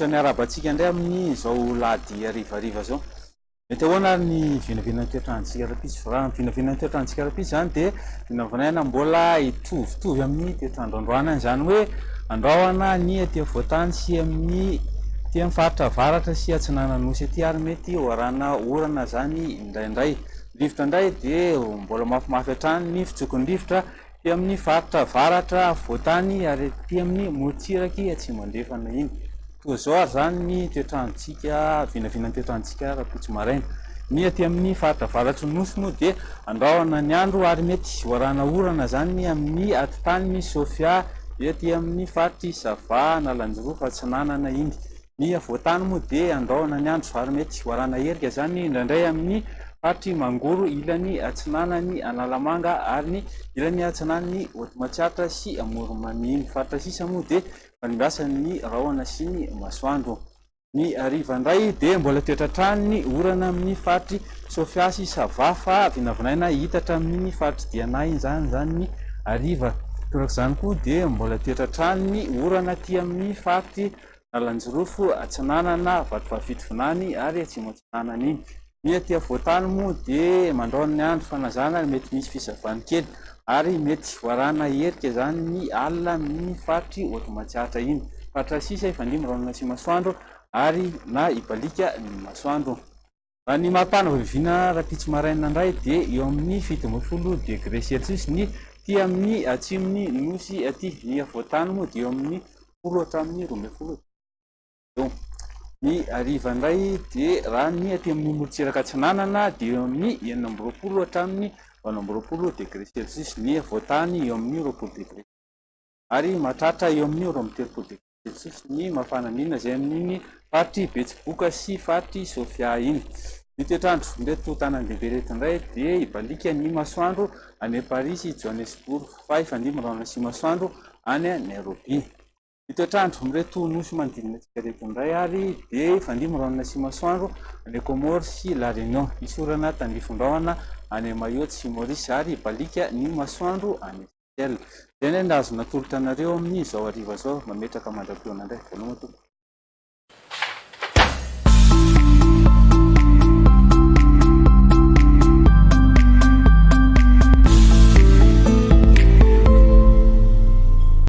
Manolotra ny arahaba antsika indray amin'ny izao lahady harivariva izao. Mety ahoana ary ny vinavinan'ny toetr'androntsika rahampitso? Raha ny vinavinan'ny toetr'androntsika rahampitso izany dia vinavinaina mbola hitovitovy amin'ny toetr'andro androany izany hoe andrahona ny aty afovoan-tany sy amin'ny aty amin'ny faritra avaratra sy atsinanan'ny nosy aty ary mety ho arahana orana izany indraindray. Ny rivotra indray dia mbola mafimafy hatrany ny fitsoky ny rivotra aty amin'ny faritra avaratra afovoan-tany ary aty amin'ny morontsiraky atsimo andrefana iny. Toa izao ary izany ny toetr'androntsika, vinavinan'ny toetr'androntsika rahampitso maraina. Ny aty amin'ny faritra avaratry ny Nosy moa dia andrahona ny andro ary mety ho arahana orana izany amin'ny atitanin'i Sofia dia aty amin'ny faritr'i Sava, Analanjirofo atsinanana iny. Ny afovoan-tany moa dia andrahona ny andro ary mety ho arahana erika izany indraindray amin'ny faritr'i Mangoro ilany atsinanan'i Analamanga ary ny ilany atsinanan'i Haute Matsiatra sy Amoron'i-Mania iny. Faritra sisa moa dia Fanimbasan'ny rahona sy ny masoandro. Ny hariva indray dia mbola toetra hatrany ny orana amin'ny faritr'i Sofia sy Sava fa vinavinaina hiitatra amin'iny faritr'i Diana iny izany izany ny hariva. Torak'izany koa dia mbola toetra hatrany ny orana aty amin'ny faritr'i Analanjirofo Atsinanana, Vatovavy Fitovinany ary Atsimo Atsinanana iny. Ny aty afovoan-tany moa dia mandrao ny andro fanazana ary mety misy fisavany kely ary mety ho arahana herika izany ny alina amin'iny faritr'i Haute Matsiatra iny. Faritra sisa hifandimby rahona sy masoandro ary na hibaliaka ny masoandro. Raha ny maripana voivoina rahampitso maraina indray dia eo amin'ny 17 degré celsius ny aty amin'ny atsimon'ny nosy aty. Ny afovoan-tany moa dia eo amin'ny 10 hatramin'ny 12. Eo. Ny hariva indray dia raha ny aty amin'ny morontsiraka atsinanana dia eo amin'ny 26 hatramin'ny 28 degré celsius, ny afovoan-tany eo amin'ny 20 degré ary mahatratra eo amin'ny 32 degré celsius ny mafana indrindra izay amin'iny faritr'i Betsiboka sy faritr'i Sofia iny. Ny toetr'andro ireto tanàn-dehibe ireto indray dia hibaliaka ny masoandro any Paris sy Johannesburg fa hifandimby rahona sy masoandro any Nairobi. Ny toetr'andro amin'ireto nosy manodidina antsika ireto indray ary dia hifandimby rahona sy masoandro any Comores sy La Réunion. Hisy orana tandrifin-drahona any Mayotte sy Maurice ary hibaliaka ny masoandro any Seychelles. Izay indray no azo natolotra anareo amin'izao hariva izao. Mametraka mandra-pihaona indray. Veloma tompoko.